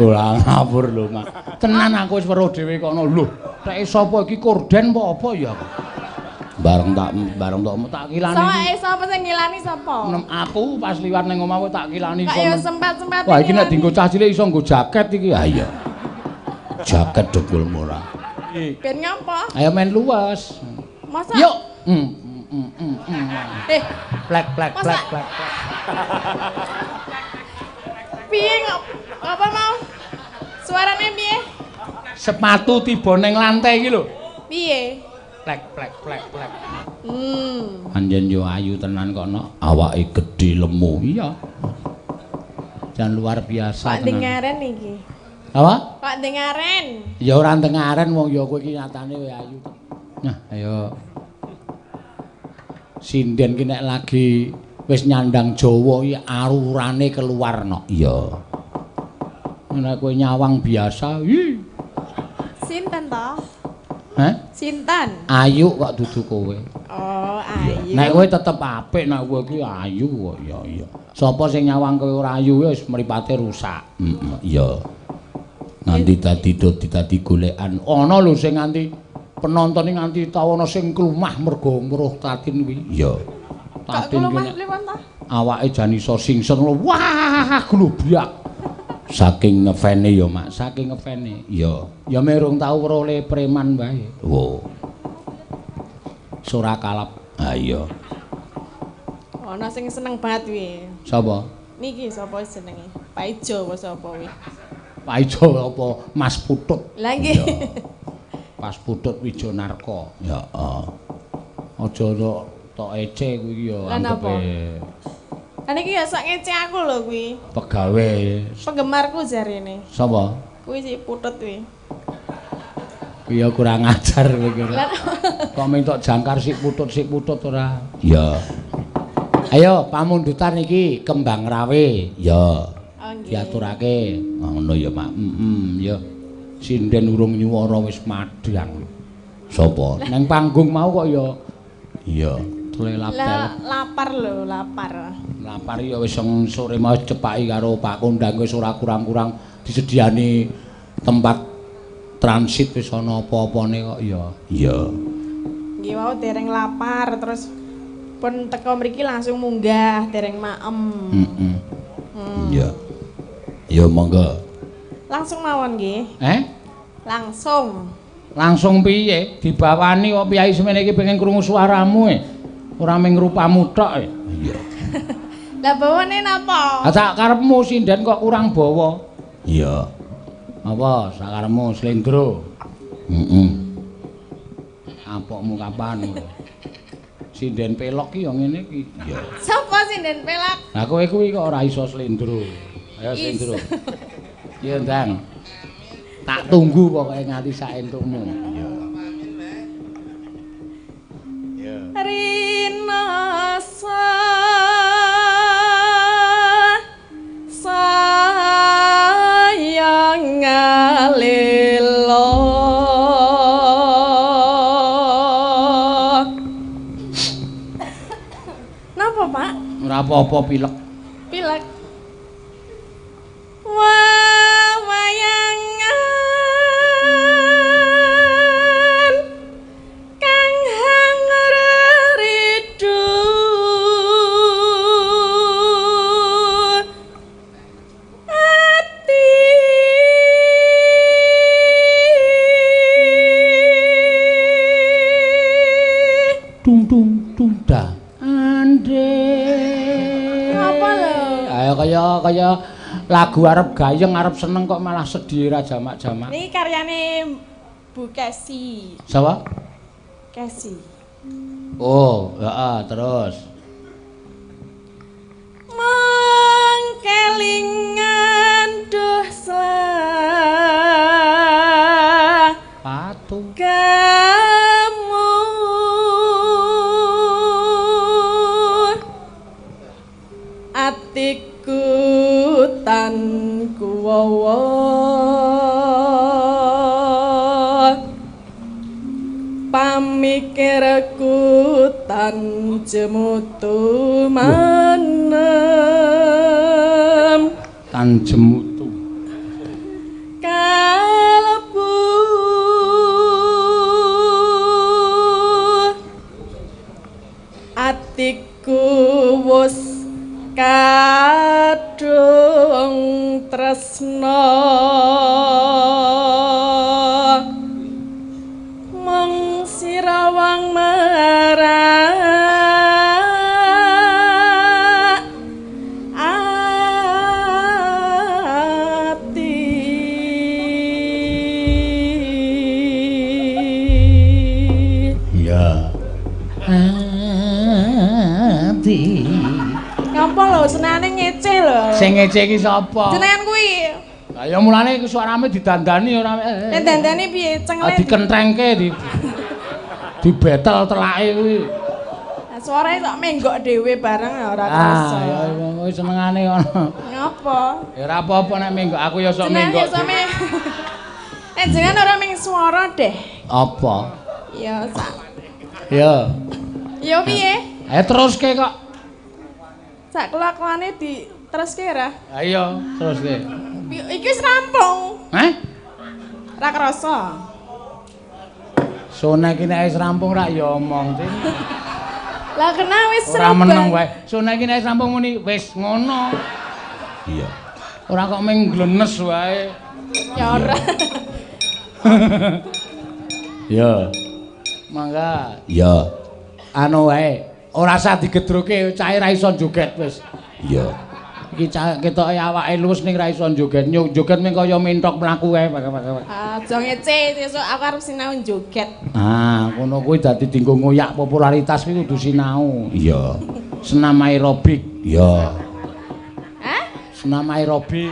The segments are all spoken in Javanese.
Ora ngawur lho, Mak. Tenan aku wis weruh dhewe kono. Lho, teke sapa iki korden apa apa ya aku? Bareng tak kilani. Soe sapa sing ngilani sapa? Aku pas liwat ning omahku tak kilani. Kok ya sempat-sempat. Wah, iki nek dienggo cah cilik iso nggo jaket iki. Ha iya. Jaket dengkul ora. Ben ngapa? Ayo main luwes. Masa? Yuk. Plek plek plek plek. Piye kok? Apa mau? Suarane piye? Sepatu tiba ning lantai iki lho. Piye? Plek plek plek plek. Anjen yo ayu tenan kok no. Awake gedhe lemu. Iya. Jan luar biasa tenan. Kok dengaren iki? Apa? Kok dengaren? Ya ora dengaren wong ya kowe iki nyatane kowe ayu. Nah, ayo. Sinden ki nek lagi wis nyandang Jawa iki arurane keluar no. Iya. Nek kowe nyawang biasa, ih. Sinten to? Hah? Sinten? Ayu kok dudu kowe. Oh, ayu. Nek kowe tetep apik, nek kowe iki ayu kok. Ya iya. Sapa sing nyawang kowe ora ayu wis mripate rusak. Heeh, iya. Nganti dadi golekan. Ana lho sing nganti penonton iki nganti tau ana sing klumah mergo weruh Tatin kuwi. Iya. Tatin kuwi awake jan iso singsen. Wah, glubyak. Saking ngefane ya, Mak. Saking ngefane. Iya. Ya merung tau weruh le preman wae. Wo. Sora kalap. Ha iya. Ana sing seneng banget kuwi. Sapa? Niki sapa jenenge? Pak Ijo apa sapa kuwi? Pak Ijo apa Mas Putut? Lah nggih. Mas Putut Wijonarko. Ya heeh. Aja tok ece kuwi ya anggepe. Lah niki ya sok ngece aku lho kuwi. Pegawe. Penggemarku jarene. Sapa? Kuwi si Putut kuwi. Kuwi ya kurang ajar kowe iki. Kok minta jangkar si Putut ora? Iya. Ayo pamundutan iki Kembang Rawe. Ya. Oh, diaturake. Ngono ya, Mak. Heeh, ya. Sinden urung nyuwara wis madhang. Sapa? Nang panggung mau kok ya. Iya. Telelap. Lapar lho, lapar. Lapar ya wis sore mau cepaki karo Pak Kondang wis ora kurang-kurang disediani tempat transit wis ana apa-apane kok ya. Iya. Nggih wau dereng lapar terus pun teko mriki langsung munggah dereng maem. Heeh. Iya. Ya monggo. Langsung mawon nggih. Langsung. Langsung piye? Dibawani kok piyai semene iki pengen krungu suaramu e. Ora mung rupamu tok e. Iya. Lah bawane napa? Lah sak karepmu sinden kok kurang bawa. Iya. Apa sakarepmu slendro? Heeh. Apokmu kapan? Sinden pelok ki ya ngene iki. Iya. Sapa sinden pelok? Lah kowe kuwi kok ora iso slendro. Ayo slendro. Iya, Ndang. Tak tunggu pokoke nganti sak entukmu. Iya. Iya. Rinasa sayang ngalilo. Napa, Pak? Ora apa-apa pilek. Pilek. Wawayangan kang hangridu ati tung tung tung dah ande. Apa lho? Ayo kaya lagu arep gayeng arep seneng kok malah sedih ra jamak-jamak. Niki karyane Bu Kesi. Sapa? Kesi. Oh, heeh, terus. Mengkelingan duh patu kamu atiku tan kuwawa pamikirku tan jemutu manem tan jemutu tresna mung sira wong merak ati. Iya. Ati. Ngapa lho senane ngece lho. Sing ngece iki sapa? Jenengan kuwi. Lah ya mulane iku suarane didandani ora. Nek dandani piye cengle? Dikentrengke di dibetel telake kuwi. Lah suarane tok menggok dhewe bareng ora kerasa. Ah ya kuwi senengane ngono. Ngapa? Ya ora apa-apa nek menggok aku ya sok menggok. Nek jenengan ora ming swara deh. Apa? Ya sak. Ya. Ya piye? Ayo teruske kok. Sak kelakuane di teruske ora? Ayo teruske. Iki wis rampung. Hah? Ra krasa. Sone iki nek wis rampung rak ya omong sih. Lah kena wis ora meneng wae. Sone iki nek wis rampung muni wis ngono. Iya. Ora kok mung glenes wae. Ya ora. Ya. Mangga. Ya. Anu wae. Ora usah digedroke, cahe ra iso joget wis. Iya. Iki ketoke awake luwes ning ra iso joget. Joget mung kaya mentok mlaku wae. Aja ngece, sesuk aku arep sinau joget. Ah, ngono kuwi dadi dienggo ngoyak popularitas kuwi kudu sinau. Iya. Senam aerobik. Iya. Hah? Senam aerobik.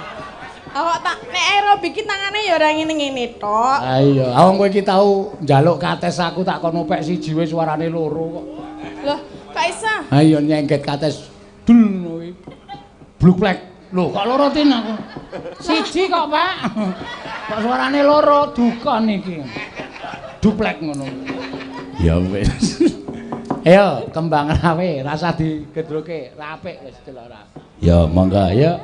Awak tak nek aerobik iki tangane ya ora ngene-ngene tok. Ah iya, wong kowe iki tau njaluk kates aku tak kon opek siji wis suarane loro kok. Loh, kok iso? Ha iya nyengget kates dul kuwi. Bluplek. Lho, kok loro tin aku. Siji kok, Pak. Kok suarane loro duka niki. Duplek ngono. Ya wis. Ayo kembang rawe, rasah digedroke, ra apik wis delok ora. Ya monggo, ayo.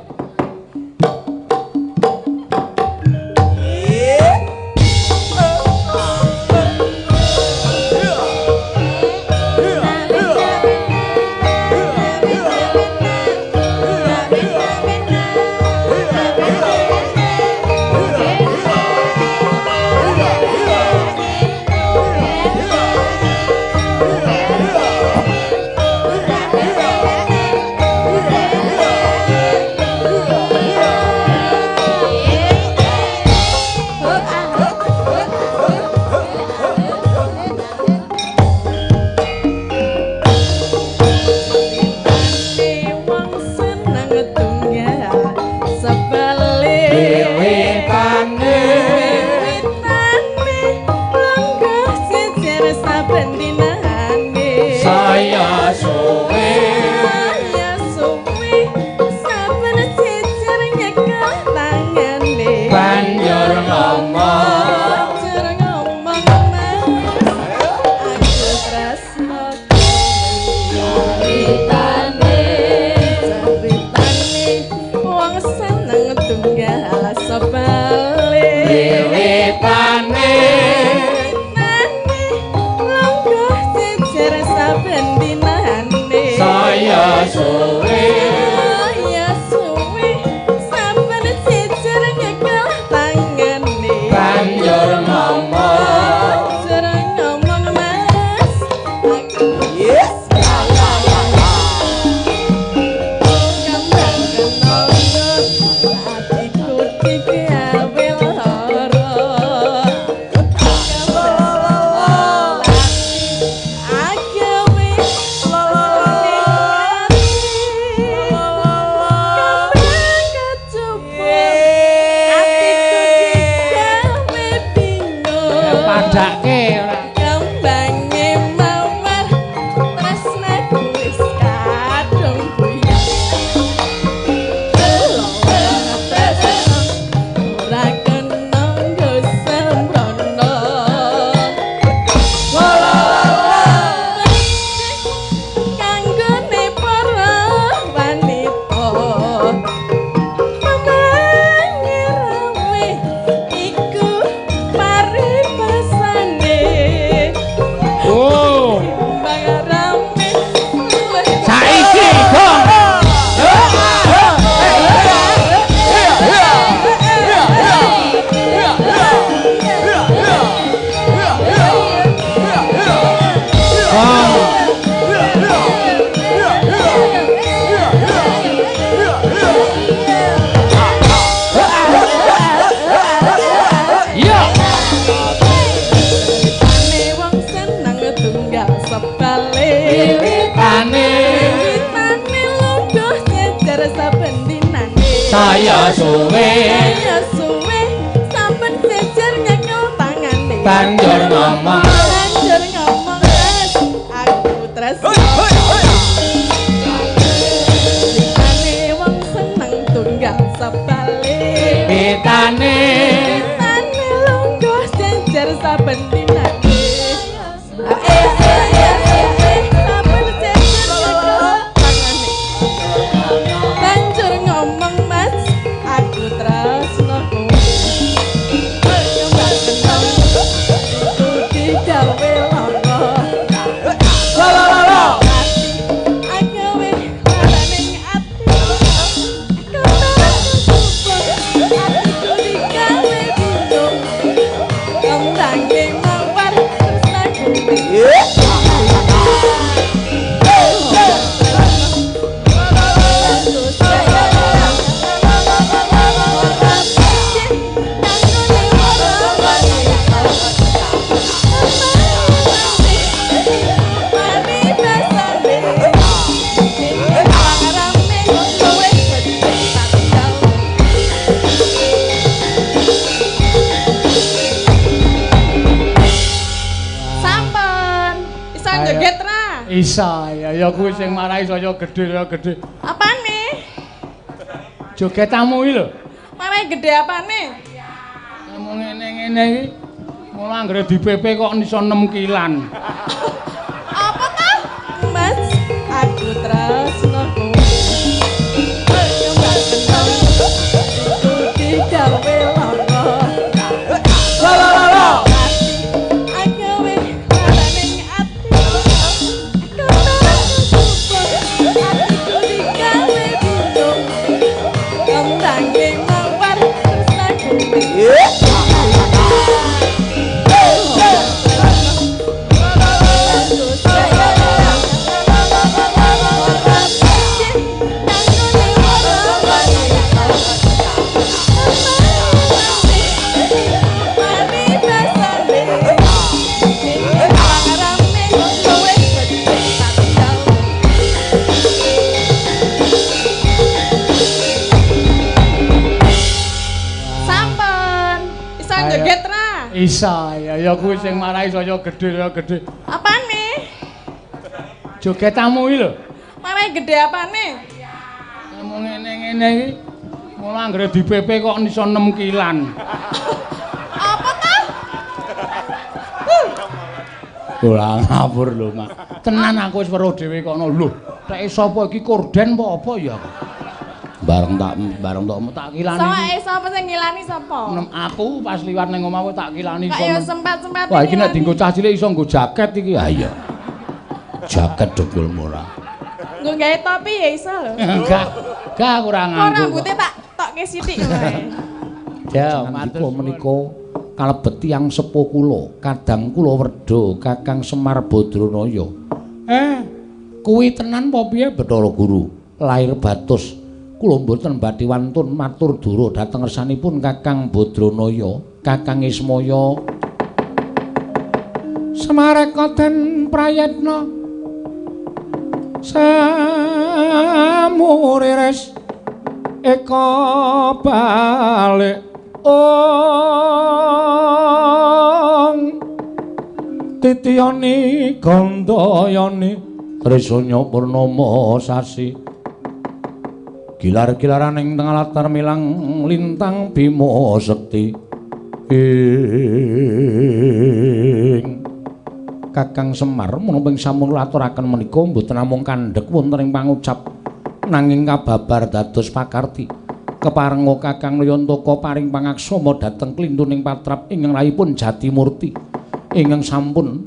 Aku Saya suwe. Saya suwe saben jejer nyekel tangane. Banjur ngomong. Banjur ngomong Mas, aku tresno. Pitane wong seneng tunggal sebalik. Pitane. Pitane lungguh jejer saben dinane. Isa ya kuwi sing marai saya gedhe saya gedhe. Apane? Joget tamu iki lho. Marai gedhe apane? Tamu ngene-ngene iki mula anggere di-PP kok iso 6 kilan. Apa ta? Mas, aku tresno kowe. Digawe lara. La la la la. Isa ya kuwi sing marai saya gedhe saya gedhe. Apane? Joget tamu iki lho. Marai gedhe apane? Tamu ngene-ngene iki mula anggere di-PP kok iso 6 kilan. Apa ta? Ora ngawur lho, Mak. Tenan aku wis weruh dhewe kono. Lho, teke sapa iki korden apa apa ya? Bareng tak kilani. Soale sapa sing ngilani sapa? Aku pas liwat ning omahku tak kilani. Kok ya sempat-sempat. Wah, iki nek dienggo cah cilik iso nggo jaket iki. Ha iya. Jaket dogol ora. Nggo gawe topi ya iso lho. Enggak. Enggak ora nganggo. Kok rambuté tak tokke sithik wae. Ya, matur menika kalebet tiyang sepuh kula, kadang kula werda Kakang Semar Badranaya. Kuwi tenan apa piye Bathara Guru? Lair batus. Kula mboten badhe wantun matur dura dhateng ngersanipun Kakang Badranaya, Kakang Ismaya. Semareka den prayetna samuriris eka balik ong titiyani gandayani trisanya purnama sasi gilar-gilaran ing tengah latar milang lintang bima sekti ing Kakang Semar menapa ing sampun aturaken menika mboten namung kandhek wonten ing pangucap nanging kababar dados pakarti keparenga Kakang Nayantaka paring pangaksama dhateng klintuning patrap ingkang rahipun Jatimurti ingkang sampun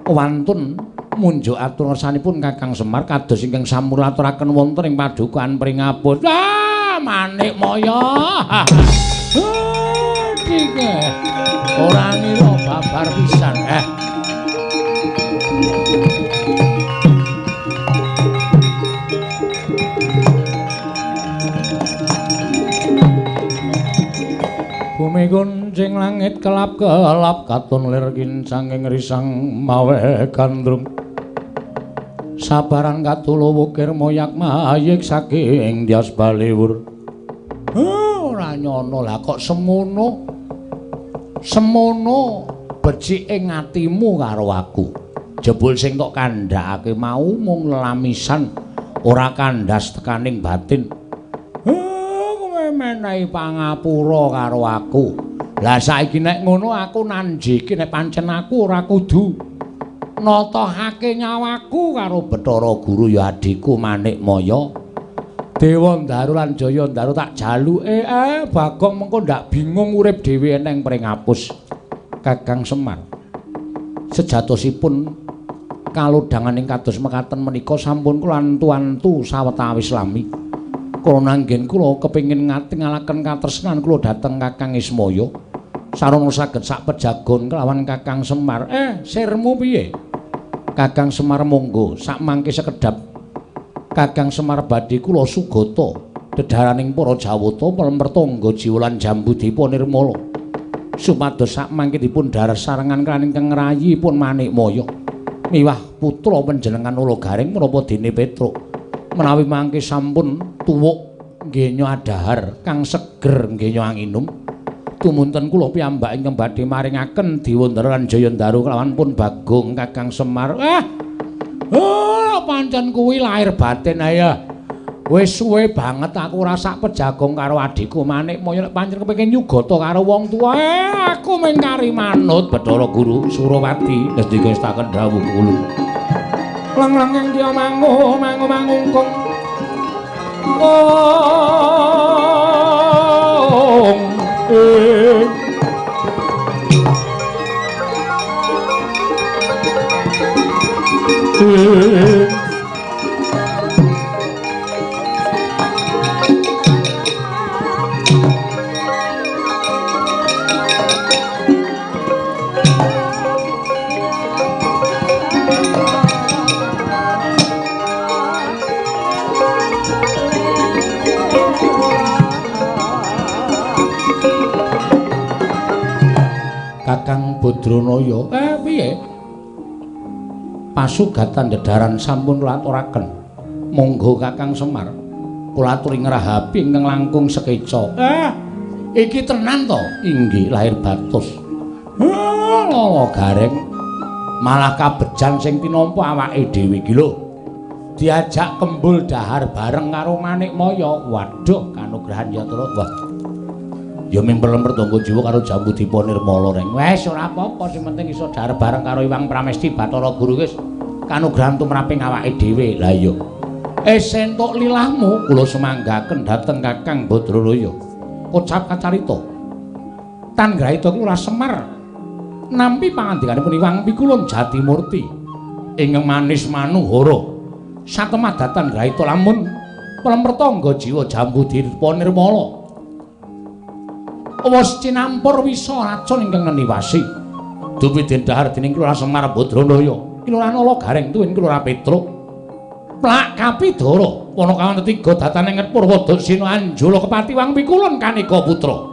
wantun munjuk atur ngersanipun Kakang Semar kados ingkang sampun aturaken wonten ing padukaan Pringapus. Ah, manik maya. Iki ora ngira babar pisan. Bumi guncing langit kelap-kelap katon lir kincang ing risang mawe gandrung. Sabaran katulo wukir moyak mayik saking Dyas Baliwur. Nyono lah kok semono. Semono becike atimu karo aku. Jebul sing tok kandhakake mau mung lelamisan ora kandhas tekaning batin. Kowe menehi pangapura karo aku. Lah saiki nek ngono aku nanjiki nek pancen aku ora kudu natohake nyawaku karo Bathara Guru ya adhiku Manikmaya. Dewa Ndaru lan Jaya Ndaru tak jaluke Bagong mengko ndak bingung urip dhewe eneng pringapus. Kakang Semar, sejatosipun kalodhangan ing kados mekaten menika sampun kula antu-antu sawetawis lami. Krana anggen kula kepengin ngatingalaken katresnan kula dhateng Kakang Ismaya. Sarana saged sak pejagon kelawan Kakang Semar. Sirmu piye? Kakang Semar monggo sakmangke sekedhap. Kakang Semar badhe kula sugata dedharaning para Jawata Plempertangga jiwa lan Jambudipa nirmala. Supados sakmangke dipun dhahar sarengan kaliyan ingkang ngrayipun Manikmaya. Miwah putra panjenengan Ula Garing menapa dene Petruk. Menawi mangke sampun tuwuk nggenya adhahar kang seger nggenya anginum. Tumunten kula piyambak ingkang badhe maringaken Dewa Ndara lan Jaya Ndaru kelawan pun Bagong Kakang Semar. Pancen kuwi lahir batin ayo. Wis suwe banget aku ora sak pejagong karo adhiku Manikmaya. Nek pancen kepengin nyugata karo wong tuwa, aku mung kari manut Bathara Guru Surawati. Ngendika estaken dawuh kula. Lang-lang ing dia mangu mangu mangungkung. Ong Kakang Badranaya, piye? Pasugatan dedharan sampun kula aturaken. Monggo Kakang Semar, kula aturi ngrahapi ingkang langkung sekeca. Iki tenan to? Inggih, lahir batus. Lala Gareng malah kabejan sing tinampa awake dhewe iki lho. Diajak kembul dahar bareng karo Manikmaya. Waduh, kanugrahan ya Truk. Wah. Ya mimpel-lemper tangga jiwa karo Jambudipa Nirmala reng. Wes ora apa-apa, sing penting iso dahar bareng karo Iwang Pramesti Bathara Guru wis kanugrahan tumraping awake dhewe. Lah iya. Entuk lilahmu kula semanggaken dhateng Kakang Badranaya. Kocap kacarita. Tan grahita kula Semar nampi pangandikanipun Iwang Pikulun Jatimurti ingkang manis manuhara. Satemah datan grahita lamun plempertangga jiwa Jambudipa Nirmala. Wis cinampur wisa racun ingkang ngeniwasi. Dupi den dhahar dening Kelurahan Semar Badranaya, Kelurahan Ala Gareng tuwin Kelurahan Petruk. Plak kapidara wana kawan tetiga datane ing Purwodaksina Anjala kepati Wang Pikulun Kaneka Putra.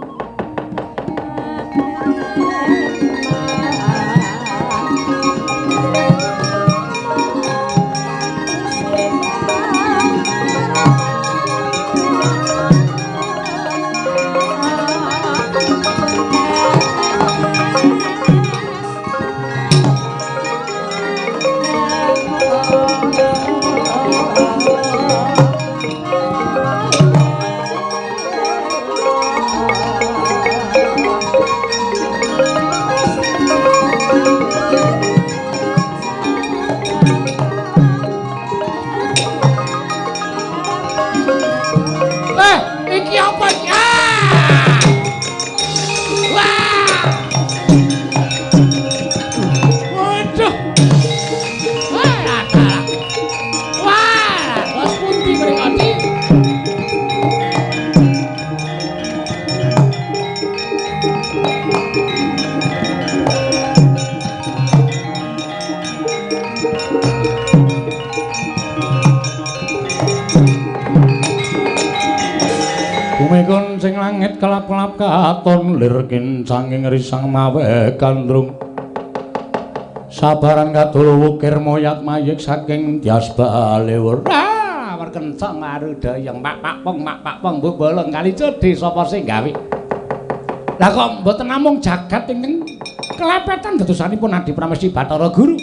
Gumekon sing langit kelap-kelap katon lir kincanging risang mawe gandrung. Sabaran kadol wukir moyat mayik saking tias balewur. kencang arudayang pak pak pong mak pak pong mbok bolong kali cedhe sapa sing gawe. Lah kok mboten namung jagat ingkang kelepetan dedosanipun Adi Pramesti Bathara Guru.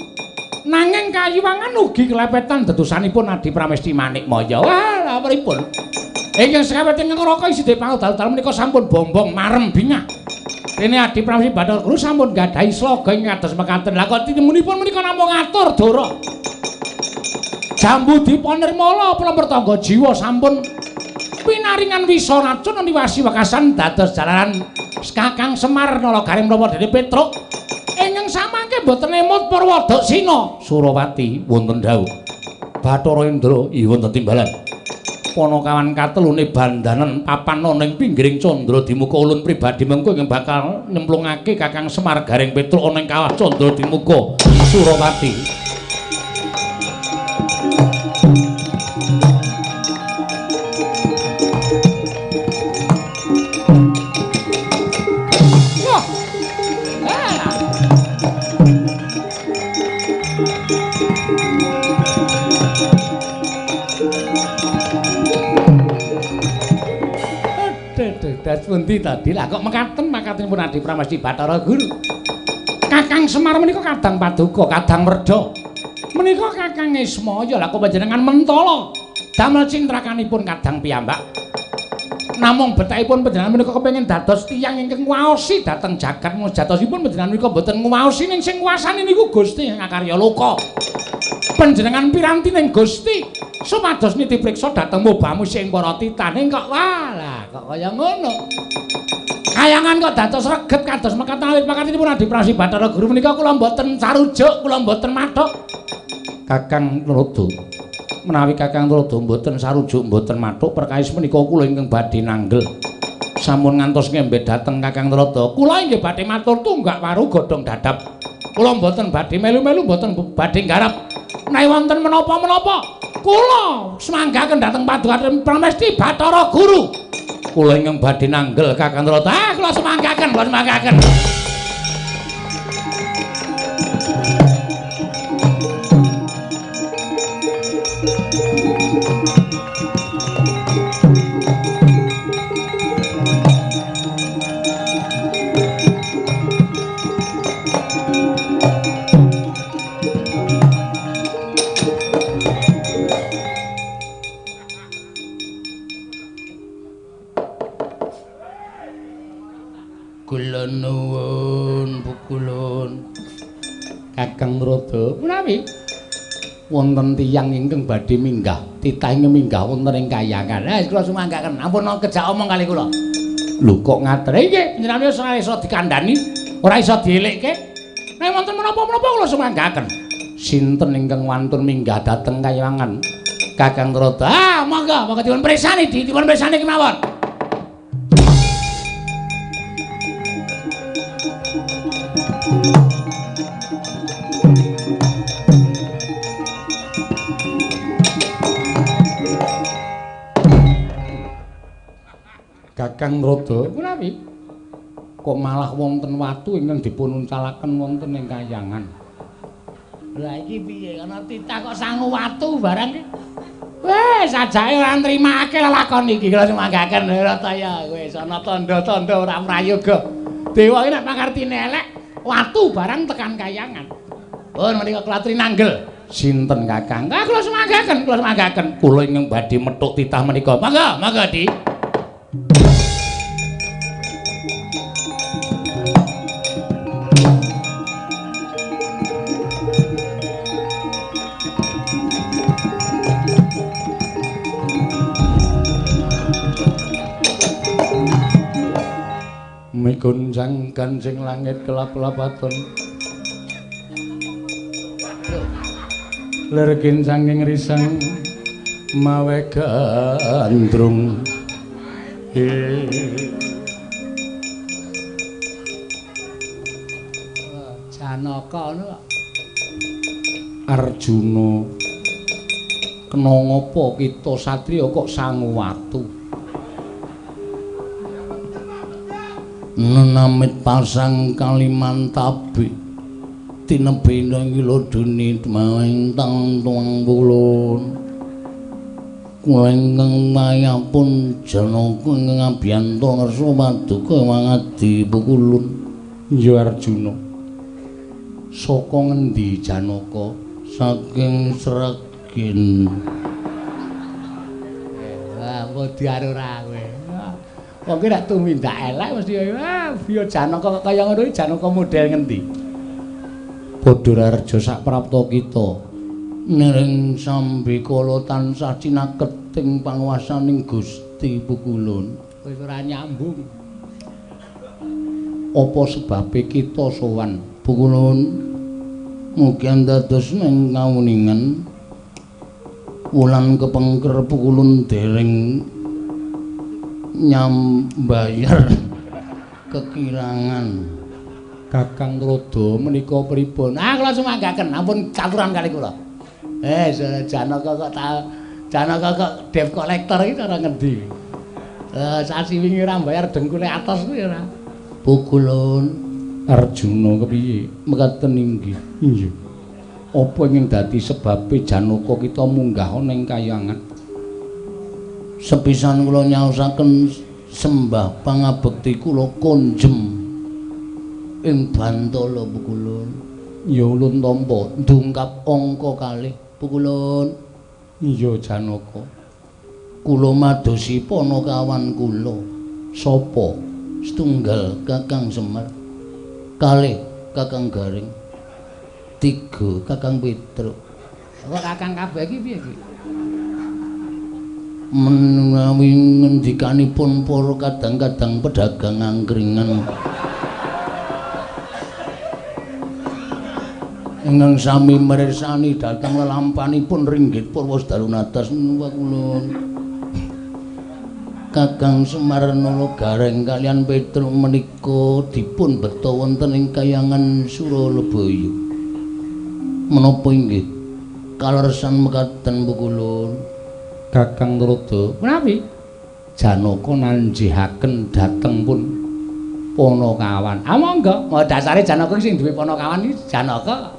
Nanging kayuwangan ugi kelepetan dedosanipun Adi Pramesti Manikmaya. Wah, lha pripun? Ingkang sekawet ingkang Raka isih pangodal-dal menika sampun bombong marem bingah. Dene Adi Pramesti Bathara Guru sampun gadhahi sloga ing kados mekaten. Lah kok tinemunipun menika namung ngatur dara. Jambu Dipa Nirmala Plampertangga jiwa sampun pinaringan wisa racun niwasi wekasan dados jalaran Kakang Semar Nala Garing menapa dene Petruk ingkang samangke boten emut Purwodaksina Surawati wonten dawuh Bathara Indra wonten timbalan Panakawan katelune bandanan papan ana ing pinggiring Candra Dimuka ulun pribadi mengko ingkang bakal nyemplungake Kakang Semar Gareng Petruk ana ing kawah Candra Dimuka Surawati. Das pundi tadi lah kok mekaten makatenipun Adi Pramesti Bathara Guru. Kakang Semar menika kadang paduka, kadang werda. Menika Kakang Ismaya lah kok panjenengan mentala damel cintrakanipun kadang piyambak. Namung betakipun panjenengan menika kepengin dados tiyang ingkang nguwaosi dhateng jagat mung jatosipun panjenengan menika mboten nguwaosi ning sing nguwasani niku Gusti ingkang akarya loka. Panjenengan piranti ning Gusti supados niti priksa dhateng mubamu sing para titaning kok walah kok kaya ngono. Kayangan kok dados reget kados mekaten awit pakatinipun Adi Pramesti Bathara Guru menika kula mboten sarujuk, kula mboten mathuk. Kakang Tuladha, menawi Kakang Tuladha mboten sarujuk mboten mathuk perkawis menika kula ingkang badhe nanggel. Sampun ngantos ngembet dhateng Kakang Tuladha, kula inggih badhe matur tunggak waru godhong dadap. Kula mboten badhe melu-melu mboten badhe nggarap. Menawi wonten menapa-menapa kula semanggaken dhateng Paduka Pramesti Bathara Guru. Kula ingkang badhe nanggel Kakang Tuladha. Ah, kula semanggaken, kula semanggaken. Kula nuwun pukulun Kakang Tuladha menawi wonten tiyang ingkang badhe minggah titah ingkang minggah wonten ing kayangan. Ha kula sumanggaken ampun kejak omong kali kula. Lho kok ngaten nggih panjenengan wis ora iso dikandhani, ora iso dielikke. Nek wonten menapa-menapa kula sumanggaken. Sinten ingkang wantun minggah dhateng kayangan Kakang Tuladha? Ah monggo monggo dipun pirsani, dipun pirsani kemawon. Kakang Tuladha menawi kok malah wonten watu ingkang dipun uncalaken wonten ing kayangan. Lah iki piye ana titah kok sangu watu barang iki. Wes ajake ora nrimake lelakon iki kula sumanggaken Rataya wis ana tandha-tandha ora prayoga. Dewa iki nek pangartine elek watu barang tekan kayangan. Pun menika kula trinanggel. Sinten Kakang? Ah kula sumanggaken, kula sumanggaken. Kula ingkang badhe methuk titah menika. Monggo, monggo Di. Migonjang kancing langit kelap-lapaton lerkin sanging risang mawe gandrung. Janaka ngono Arjuna kena ngapa kita satriya kok sangu watu nenamit pasang Kalimantabi tinebina ing lodune maing tang tuang pulun Kula ingkang mayapun Janaka ingkang abiyanta ngersa paduka mangadi pukulun. Ya Arjuna. Saka ngendi Janaka? Saking Sragen. Wah, modiar ora kowe. Wong ki nek tumindak elek mesti ah, ya Janaka kok kaya ngono iki Janaka model ngendi? Padha rareja sak prapta kita. Niring sambikala tansah cinaketing panguwasaning Gusti Pukulun. Wis ora nyambung. Apa sebabe kita sowan Pukulun? Mugi dados ing kawuningan wulan kepengker Pukulun dereng nyambayar kekirangan. Kakang Rodo menika pripun? Ah, kula sumanggaken, ampun caturan kali kula. Janaka kok ta Janaka kok debt collector iki cara ngendi? Sasi wingi ora mbayar dengkule atos kuwi ora. Pukulun Arjuna kepiye? Mekaten inggih. Iya. Apa ingkang dadi sebabe Janaka kita munggah ana ing kayangan? Sepisan kula nyaosaken sembah pangabekti kula konjem ing Bantala Pukulun. Ya ulun tampa ndungkap angka kalih Pukulun. Iya Janaka. Kula madosi panakawan kula. Sapa? Setunggal Kakang Semar, kalih Kakang Gareng, tiga Kakang Petruk. Kok kakang kabeh iki piye iki? Menawi ngendikanipun para kadang-kadang pedagang angkringan ingkang sami mirsani dhateng lelampanipun ringgit purwa dalu natas kula. Kakang Semar Nala Gareng kalian Petruk menika dipun beta wonten ing kayangan Suralabaya. Menapa inggih kaleresan mekaten Pukulun? Kakang Rodo menawi Janaka nanjihaken dhateng pun Panakawan. Ah monggo, dasare Janaka sing duwe Panakawan iki Janaka.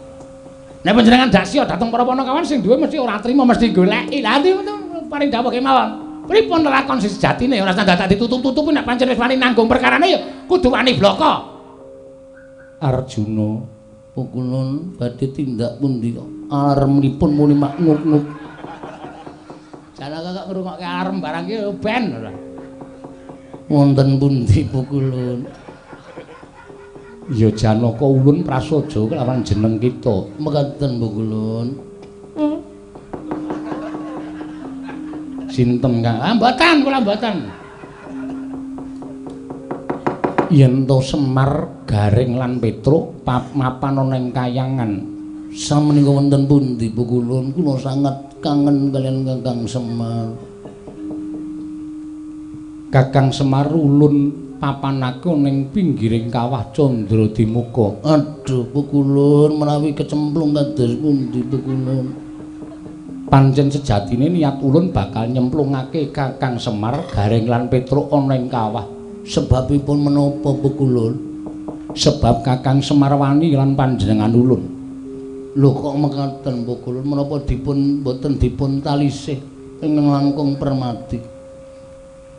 Nek panjenengan daksya dhateng para Panakawan sing duwe mesti ora trima, mesti goleki. Lah paring dawuh kemawon. Pripun lakon sing sejatine ora dadak ditutup-tutupi nek pancen wis wani nanggung perkarane ya kudu wani bloko. Arjuna Pukulun badhe tindak pundi alarmipun muni maknuk-nuk. Janaka kok ngrungokke alarm barang iki ben ora. Wonten pundi Pukulun? Ya Janaka ulun prasaja kelawan jeneng kita. Mekaten Pukulun. Sinten Kang? Ah mboten, kula mboten. Yen to Semar, Gareng lan Petruk mapan ana ing kayangan. Samenika wonten pundi Pukulun? Kula sangat kangen kalian Kakang Semar. Kakang Semar ulun papanake ning pinggiring kawah Candradimuka. Aduh Pukulun, menawi kecemplung kados pundi Pukulun? Pancen sejatine niat ulun bakal nyemplungake Kakang Semar, Gareng lan Petruk ana ing kawah. Sebabipun menapa Pukulun? Sebab Kakang Semar wani lan panjenengan ulun. Lho kok mekaten Pukulun? Menapa dipun boten dipun talisih ingkang langkung permati?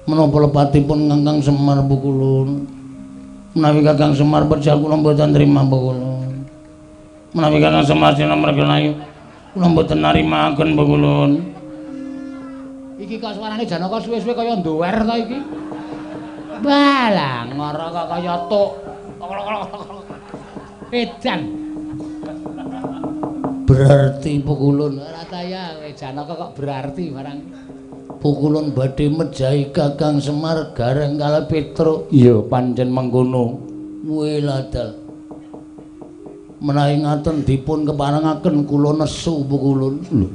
Menapa lepatipun Kakang Semar Pukulun? Menawi Kakang Semar pejah kula mboten trima Pukulun. Menawi Kakang Semar sinamrga ayu kula mboten narimaken Pukulun. Iki kok suarane Janaka suwe-suwe kaya ndower ta iki? Balah ngoro kok kaya tuk. Edan. Berarti Pukulun ora ta ya kowe Janaka kok berarti barang. Pukulun badhe mejahi Kakang Semar Gareng kalih Petruk. Iya pancen mengkono. Weladal. Menawi ngaten dipun keparengaken kula nesu Pukulun. Lho,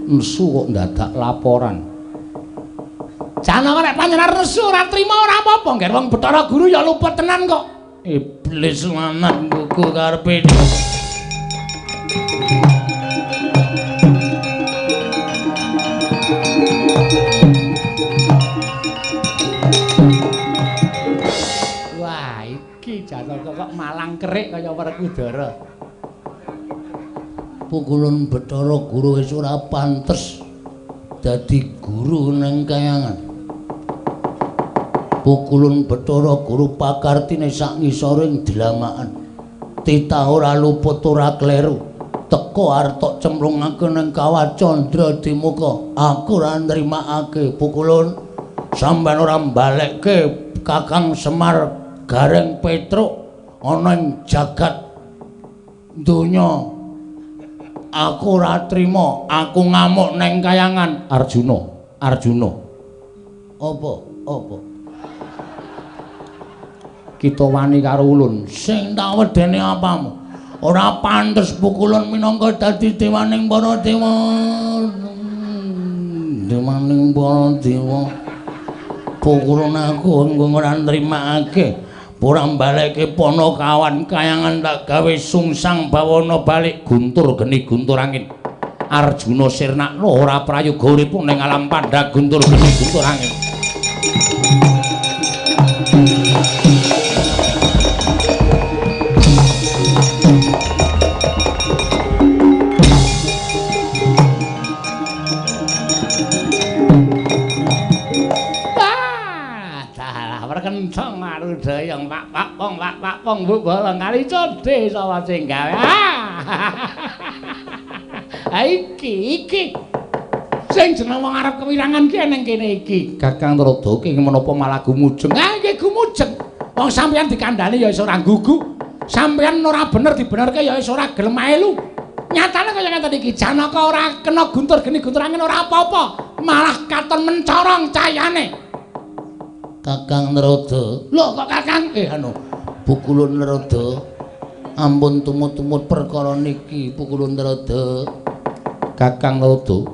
nesu kok ndadak laporan. Janaka nek panjenengan nesu ora trima ora apa-apa, ngger wong Bathara Guru ya luput tenan kok. Iblis lanang buku karepe. Wah, iki Janaka kok malang kerik kaya Werkudara. Pukulun Bathara Guru wis ora pantes Dadi guru nang kayangan. Pukulun Bathara Guru pakartine sak ngisoring dlamakan. Titah ora luput ora kleru. Teko arep cemplungake nang kawah Candra Dimuka. Aku ora nrimakake Pukulun. Sampeyan ora mbalekke Kakang Semar Gareng Petruk ana ing jagat donya. Aku ora trima, aku ngamuk neng kayangan. Arjuna, Arjuna. Apa? Apa? Kita wani karo ulun. Sing tak wedene apamu? Ora pantes Pukulun minangka dadi dewaning para dewa. Dewaning para dewa. Pukulun aku engko ora nrimakake. Ora mbalekke Panakawan kayangan tak gawe sungsang bawana balik guntur geni guntur angin. Arjuna sirnakno ora prayoga urip ning alam pandha guntur geni guntur angin. Kenceng arudayang pak pak pong pak pak pong bu bolong kali codhe sapa sing gawe. Ha iki iki sing jeneng wong arep kewirangan ki nang kene iki. Kakang Narada ki menapa malah gumujeng. Ha iki gumujeng. Wong sampeyan dikandhani ya iso ora gugu. Sampeyan ora bener dibenerke ya iso ora gelem melu. Nyatane kaya ngeten iki Janaka ora kena guntur geni guntur angin ora apa-apa, malah katon mencorong cayane. Kakang Narada. Lho kok Kakang? Anu, Pukulun Narada. Ampun tumut-tumut perkara niki, Pukulun Narada. Kakang Narada,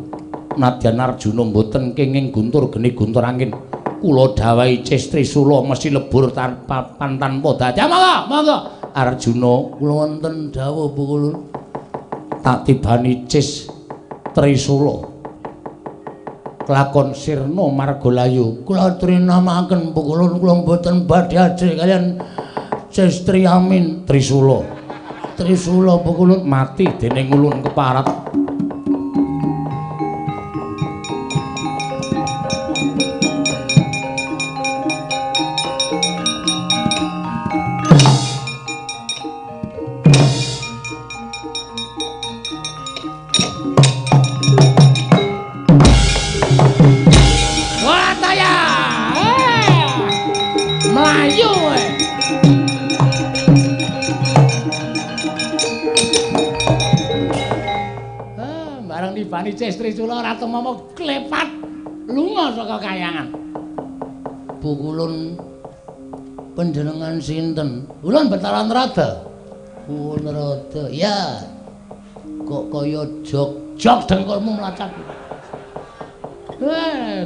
nadyan Arjuna mboten kenging guntur geni guntur angin. Kula dawuhi Ces Trisula mesti lebur tanpa tanpa dadi. Monggo, monggo. Arjuna, kula wonten dawuh Pukulun. Tak tibani Ces Trisula. Lakon sirna margalayu. Kula trinamakaken Pukulun, kula mboten badhe ajrih kaliyan Ces Triamin Trisula. Trisula Pukulun mati dening ulun keparat. Ces Trisula ora tumama klepat lunga saka kayangan. Pukulun panjenengan sinten? Ulun Bathara Narada. Oh Narada. Ya. Kok kaya jog-jog dengkulmu mlacak.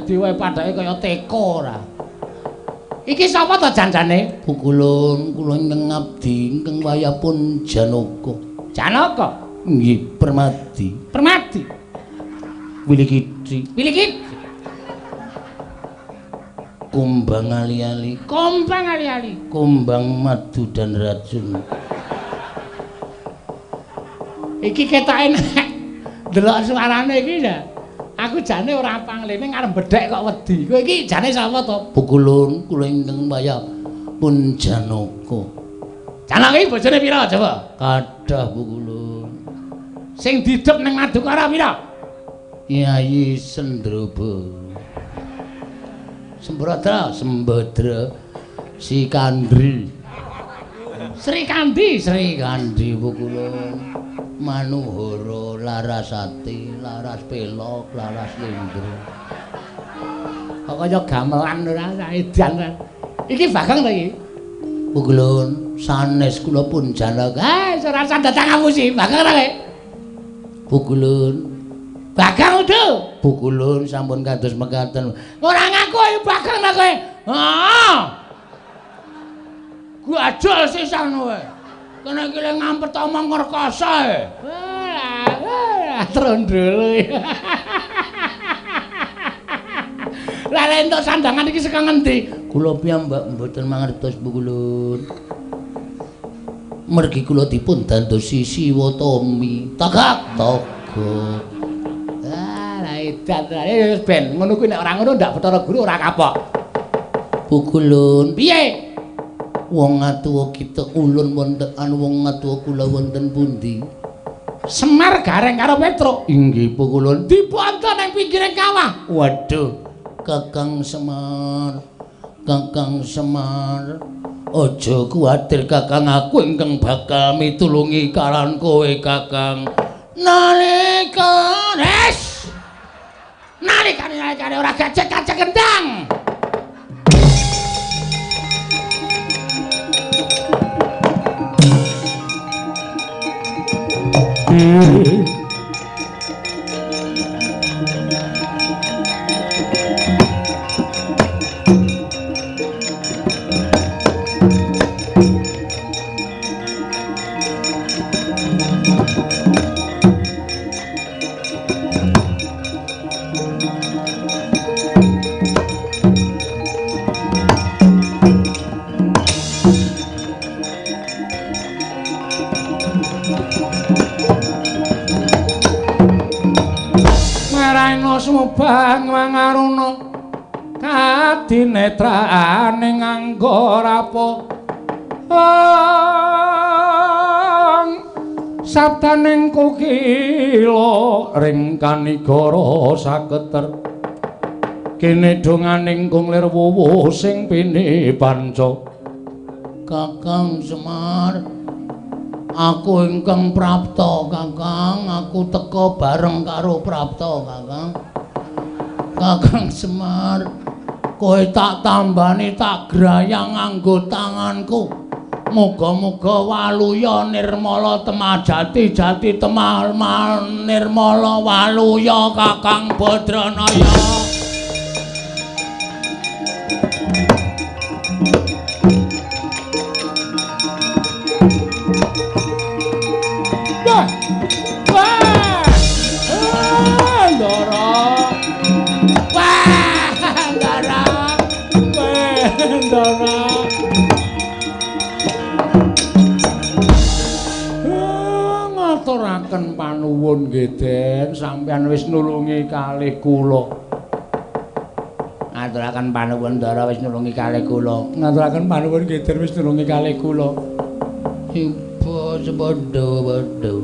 Diwehi padake kaya teko ora. Iki sapa to janjane? Pukulun kula ingkang ngabdi ingkang wayahipun Janaka. Janaka? Nggih, Permadi. Permadi. Wilikiti. Wilikiti. Kumbang ali-ali. Kumbang ali-ali. Kumbang madu dan racun. Iki ketoke nek delok suarane iki ya. Aku jane ora panglene ngarep bedhek kok wedi. Kowe iki jane sapa to? Pukulun kula ingkang wayah pun Janaka. Janaka iki bojone pira coba? Kathah Pukulun. Sing didep ning Madukara pira? Yayi Sendroba. Sembradra, Sembadra, Sikandri. Sri Kandi, Sri Kandi Pukulun. Manuhara, Larasati, Laras Pelok, Laras Lindro. Kok kaya gamelan ora edan. Iki Bagong to iki? Pukulun, sanes kula pun Janaka. Ah, ora usah datang ngapusi, Bagong ta kowe? Pukulun. Bagong udu. Pukulun sampun kados mekaten. Ora ngaku ayo Bagong ta kowe. Heeh. Gajal sisan kowe. Kene iki le ngampet omong ngrekasa e. Wah, trondol. Lah lek entuk sandangan iki saka ngendi? Kula piyambak mboten mangertos Pukulun. Mergi kula dipun dandosi Siwa Tomi. Tagak togok. Edan tenan. Wis ben ngono kuwi nek ora ngono ndak Bathara Guru ora kapok. Pukulun. Piye? Wong atuwa kita ulun wonten anu wong atuwa kula wonten pundi? Semar Gareng karo Petruk. Inggih Pukulun. Dibonto nang pinggire kawah. Waduh, Kakang Semar. Kakang Semar. Aja kuwatir Kakang, aku ingkang bakal mitulungi karan kowe Kakang. Nalika res. Nalikane ora gajek-gajek kendang. Sumubang mangaruna kadinetrane nganggo rapo sabdaning kukila ring kanigara saketer kene donganing kung lir wuwuh sing pini panca. Kakang Semar, aku ingkang prapta Kakang, aku teka bareng karo prapta Kakang. Kakang Semar, kowe tak tambani tak grayang nganggo tanganku. Muga-muga waluya nirmala temah jati jati temah nirmala waluya Kakang Badranaya. Wah! Wah! Ndara. Wah, Ndara. Wah, Ndara. Ngaturaken panuwun nggih Den, sampeyan wis nulungi kalih kula. Ngaturaken panuwun Ndara wis nulungi kalih kula. Ngaturaken panuwun nggih Den wis nulungi kalih kula. Padha-padha.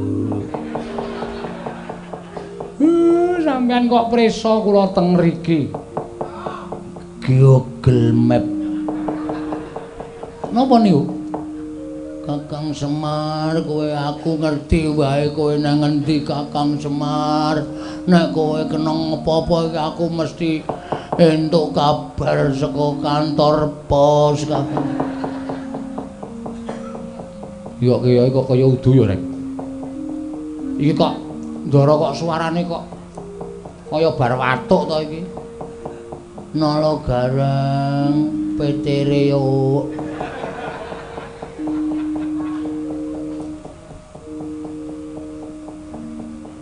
Sampeyan kok prisa kula teng mriki? Google Map. Napa niku? Kakang Semar, kowe aku ngerti wae kowe nang ngendi Kakang Semar. Nek kowe kena apa-apa iki aku mesti entuk kabar saka kantor pos Kakang. Iya kiai kok kaya udu ya rek. Iki kok Ndara kok suarane kok kaya bar watuk to iki. Nala Gareng petere yo.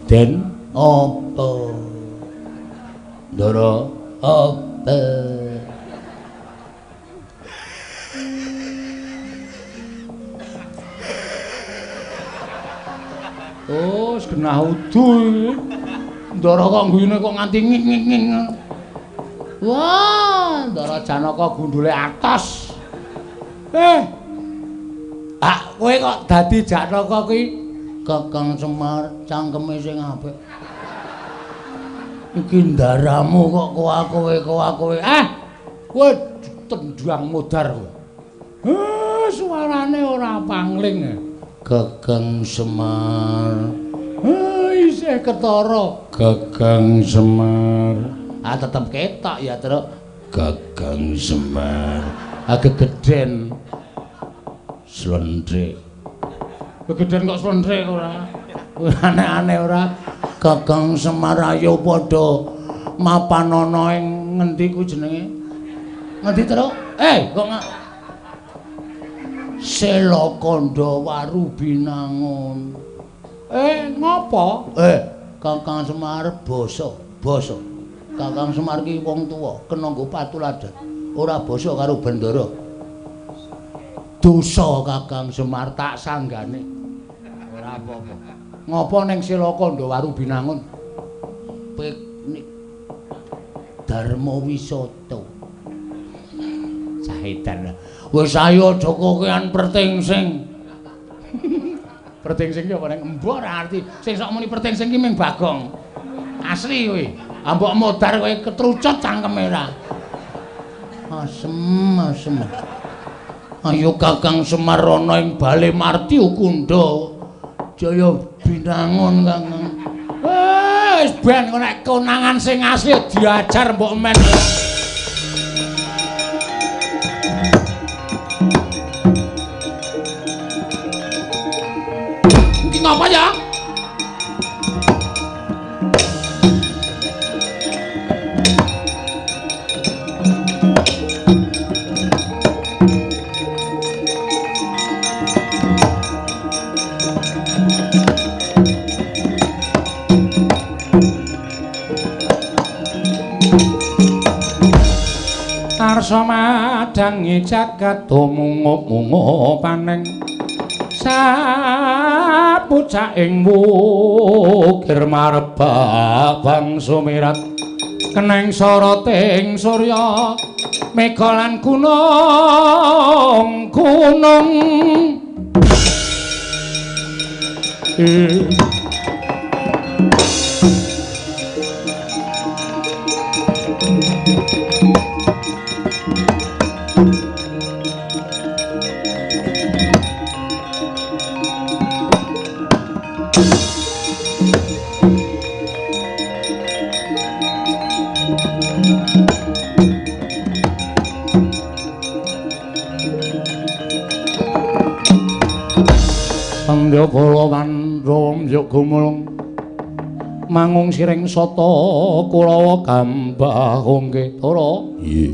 Den apa? Ndara apa? Oh, genah udu iki. Ndara kok ngguyune kok nganti ngik ngik ngik. Wah, Ndara Janaka gundule atos. Ah, kowe kok dadi Janaka kuwi? Kakang Semar, cangkeme sing apik. Iki ndaramu kok kowe. Ah, kowe tendang modar kowe. Suarane ora pangling. Kakang Semar. Isih ketara. Kakang Semar. Ah, tetep ketok ya, Truk. Kakang Semar. Ah, gegeden. Slendrik. Gegeden kok slendrik ora? Aneh-aneh ora. Kakang Semar ayo padha mapanana ing ngendi ku jenenge? Ngendi, Truk? Kok Selakandha Waru Binangun. Ngopo? Kakang Semar basa, basa. Kakang Semar ki wong tuwa, kena nggo patuladan. Ora basa karo bendara. Dosa Kakang Semar tak sanggane. Ora apa-apa. Ngopo ning Selakandha Waru Binangun? Piknik. Dharma Wisata. Cahedan. Wis ayo aja kokean pertingsing. Pertingsing ki apa ning embo ora arti. Sing sok muni pertingsing ki ming Bagong. Asli kowe. Ambok modar kowe ketrucut cangkeme ora. Asem, asem. Ayo Kakang Semar ana ing Bale Marti Ukunda. Jaya binangun Kakang. Wis ben nek konangan sing asli diajar mbok men. Iki ngapa ya? Arsa madangi jagat mungup-mungup paneng sapucaking wukir marbak bangsa mirat keneng soroting surya mega lan gunung gunung. Kala wan gumulung mangung siring sata Kurawa gambah ongke Tara. Nggih.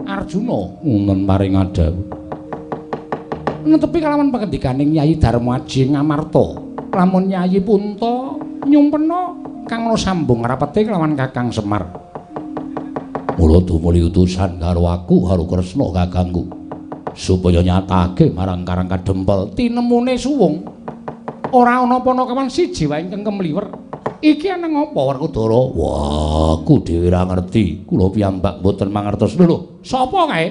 Arjuna wonten paring adhawuh. Netepi kalawan pangendikaning Nyai Darmaji Ngamarta. Lamun Nyai Punta nyumpena kang ana sambung rapete kelawan Kakang Semar. Mula tumuli utusan karo aku karo Kresna kakangku supaya nyatake marang Karang Kadempel tinemune suwung. Ora ana panakawan siji wae ingkang kemliwer. Iki ana ngapa Werkudara? Wah, aku dhewe ora ngerti. Kula piyambak mboten mangertos. Lho, sapa kae?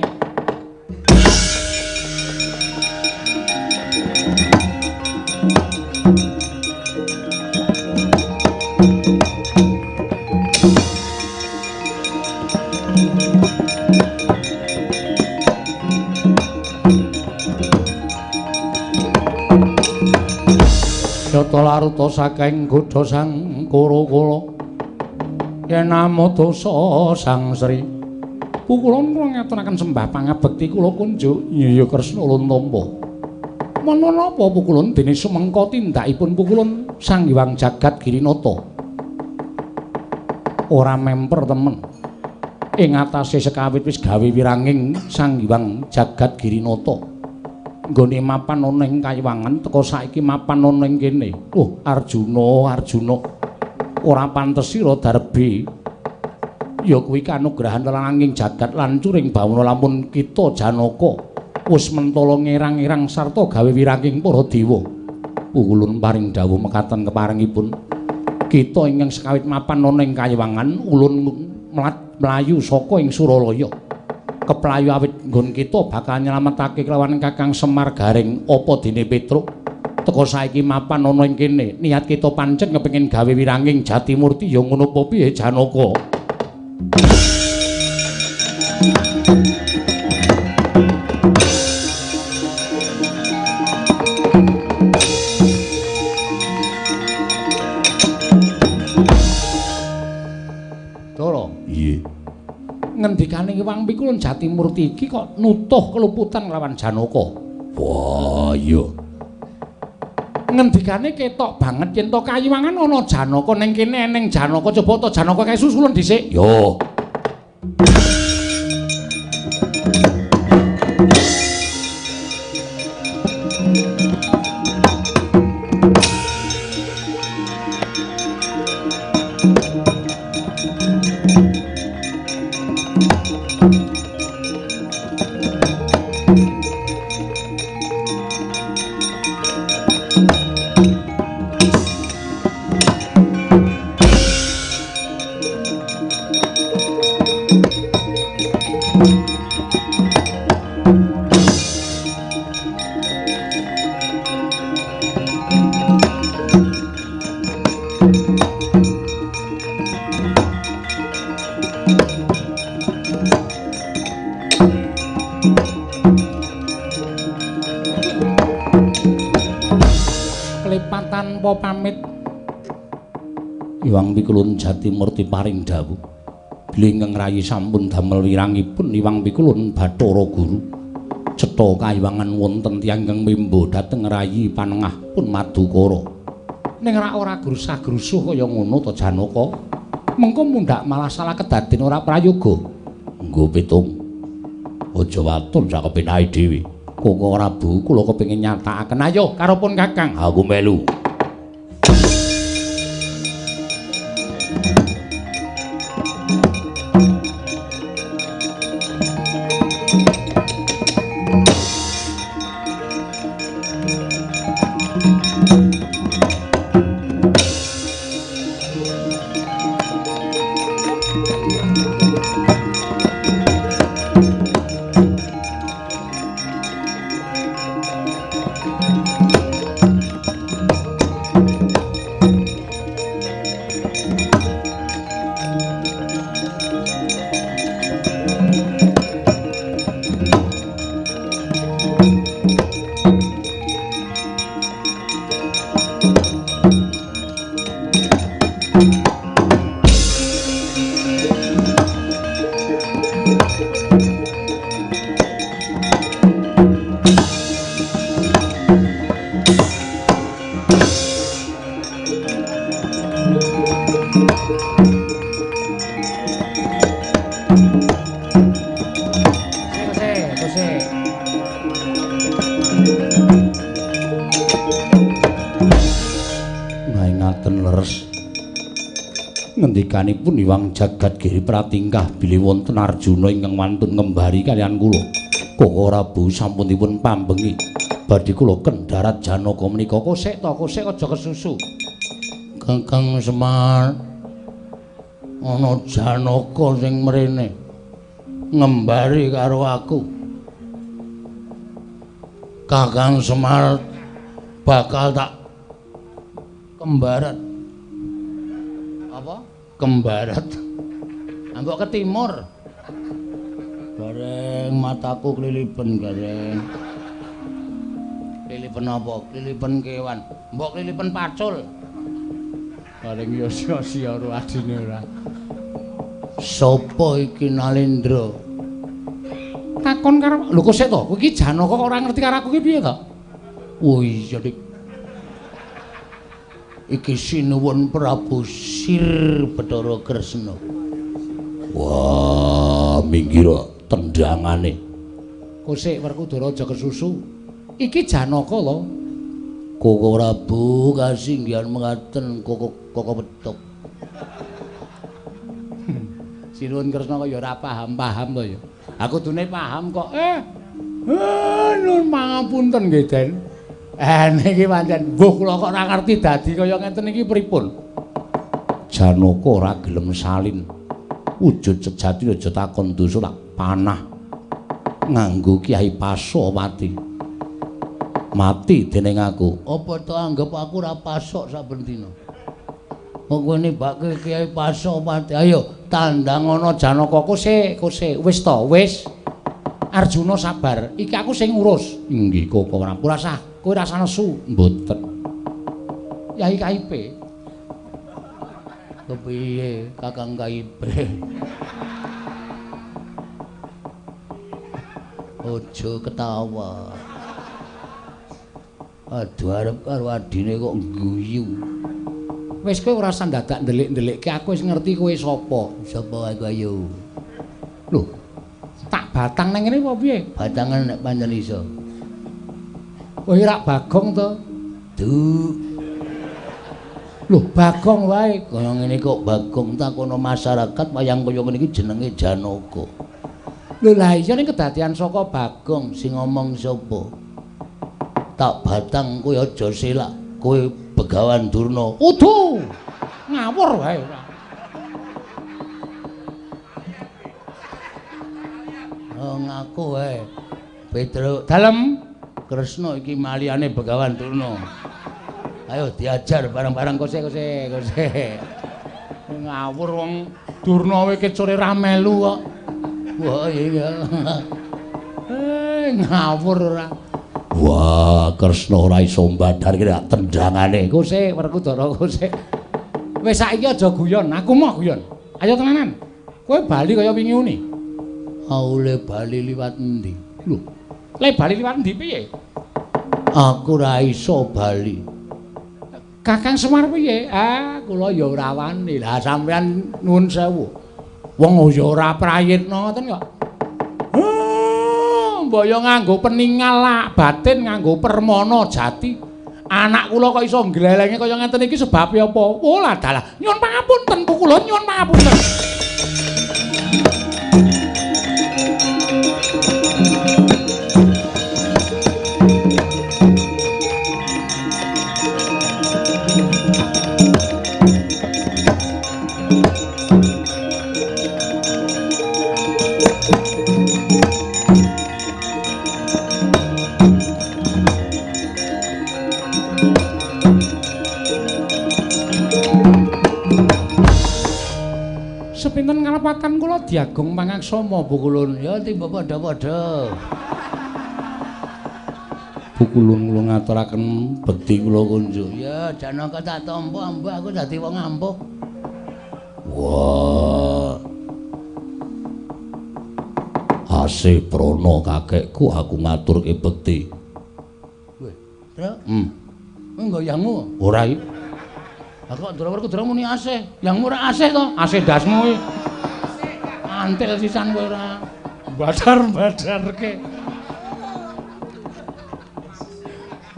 Yata laruta saking godha sang Kura-kura yen amodosa sang Sri pukulun kula ngaturaken sembah pangabekti kula kunjuk Yaya Kresna ulun tampa. Menapa napa pukulun dene sumengka tindakipun pukulun Sang Hyang Jagat Girinata ora memper temen ing atase sekawit wis gawe wiranging Sang Hyang Jagat Girinata nggone mapan ana ing kayiwangan teka saiki mapan ana ing kene. Oh Arjuna, Arjuna, ora pantes sira darbe. Ya kuwi kanugrahan langing jagat lan curing bawana lamun kita Janaka wis mentala ngerang-erang sarta gawe wiranging para dewa. Ulun paring dawuh mekaten keparengipun kita ingkang sekawit mapan ana ing kayiwangan ulun mlayu saka ing Suralaya. Keplayu awit nggon kita bakal nyelametake kelawan Kakang Semar Gareng apa dene Petruk teka saiki mapan ana ing kene. Niat kita pancen kepengin gawe wiranging Jatimurti ya ngono apa piye Janaka? Tara. Iya. Ngendikane Hyang Pikulun Jatimurti iki kok nutuh keluputan lawan Janaka. Wah, iya. Ngendikane ketok banget yen to kayiwangan ana Janaka ning kene eneng Janaka coba to Janaka kae susulen dhisik. Yo. tanpa pamit. Iwang Pikulun Jatimurti paring dawuh bilih ingkang rayi sampun damel wirangipun Iwang Pikulun Bathara Guru. Cetha kayiwangan wonten tiyang ingkang mimba dhateng rayi panengah pun Madukara. Ning rak ora grusah-grusuh kaya ngono to Janaka. Mengko mundhak malah salah kedaden ora prayoga. Nggo pitung. Aja waton sak kepenake dhewe. Koko Prabu kula kepengin nyatakaken. Ayo karopun Kakang. Aku melu. Ngendikanipun Iwang Jagat Giri pratingkah bilih wonten Arjuna ingkang wantun ngembari kaliyan kula. Koko Prabu sampun dipun pambengi badhe kula kendharat Janaka menika. Kosek to, kosek aja kesusu. Kakang Semar, ana Janaka sing mrene ngembari karo aku. Kakang Semar bakal tak kembarat. Apa? Kembarat. Ambok ke timur. Gareng mataku klilipen gareng. Klilipen apa? Klilipen kewan. Mbok klilipen pacul. Gareng yo sia-sia karo adine ora. Sopo iki Nalendra? Takon karo lho kok sik to? Kowe iki Janaka kok ora ngerti karo aku ki piye to? Oh iya Dik. Iki sinuwun Prabu Sir Bathara Kresna. Wah, minggir tendangane. Kosek Werkudara aja kesusu. Iki Janaka lho. Koko Prabu kasinggihan mengaten koko koko petuk. Sinuwun Kresna kaya ora paham-paham to ya. Aku dune paham kok. Nun mangapunten nggih, Den. Niki pancen mbuh kula kok ora ngerti dadi kaya ngenten iki pripun. Janaka ora gelem salin. Wujud sejati aja takon dosa tak panah nganggo Kyai Pasopati. Mati dening aku. Apa to anggap aku ora pasok saben dina? Kok kowe nibake Kyai Pasopati. Ayo tandang ana Janaka kosek kosek wis to wis. Arjuna sabar, iki aku sing ngurus. Inggih Koko Prabu rasah. Kowe rasah nesu. Mboten. Yai KIP. Kepiye Kakang KIP? Aja ketawa. Aduh arep karo adine kok ngguyu. Wis kowe ora usah dadak ndelik-ndelikke aku wis ngerti kowe sapa. Sapa aku ayo. Lho, tak batang nang ngene apa piye? Batangan nek pancen iso. Kowe rak Bagong to? Du. Lho, Bagong wae. Kaya ngene kok Bagong takono masyarakat wayang kaya ngene iki jenenge Janaka. Lho lah iya ning kedadian saka Bagong sing ngomong sapa? Tak batang kowe aja selak, kowe Begawan Durna. Udu. Ngawur wae ora. Oh ngaku wae. Petruk dalem Kresna iki maliyane Begawan Durna. Ayo diajar bareng-bareng kosek kosek kosek. Ngawur wong Durna wae kecore ra melu kok. Wah iya. Ngawur ora. Wah, Kresna ora iso mbadar iki tendangane. Kose Werkudara kose. Wis saiki aja guyon, aku mau guyon. Ayo tenanan. Kowe bali kaya wingi uni. Aule bali liwat endi? Lho, le bali liwat endi piye? Aku ora iso bali. Kakang Semar piye? Ah, kula ya ora wani. Lah sampean nuwun sewu. Wong ya ora prayitna ngoten kok. Mbok ya nganggo peningal lak batin, nganggo permana jati. Anak kula kok iso nglelenge kaya ngeten iki sebabe apa? Oh lah dalah. Nyuwun pangapunten kula, nyuwun pangapunten. Sepinten ngalepatan kula diagung pangaksama Pukulun. Ya tiba padha-padha. Pukulun kula ngaturaken bekti kula kunjuk. Ya Janaka tak tampa ambuh aku dadi wong ampuh. Wah. Asih prana kakekku aku ngaturke bekti. Weh, Tru. Kowe nggoyangmu? Ora iki. Lah kok Ndara Werkudara muni asih? Yangmu ora asih to? Asih ndasmu kuwi. Antil sisan kowe ora. Badar-badarke.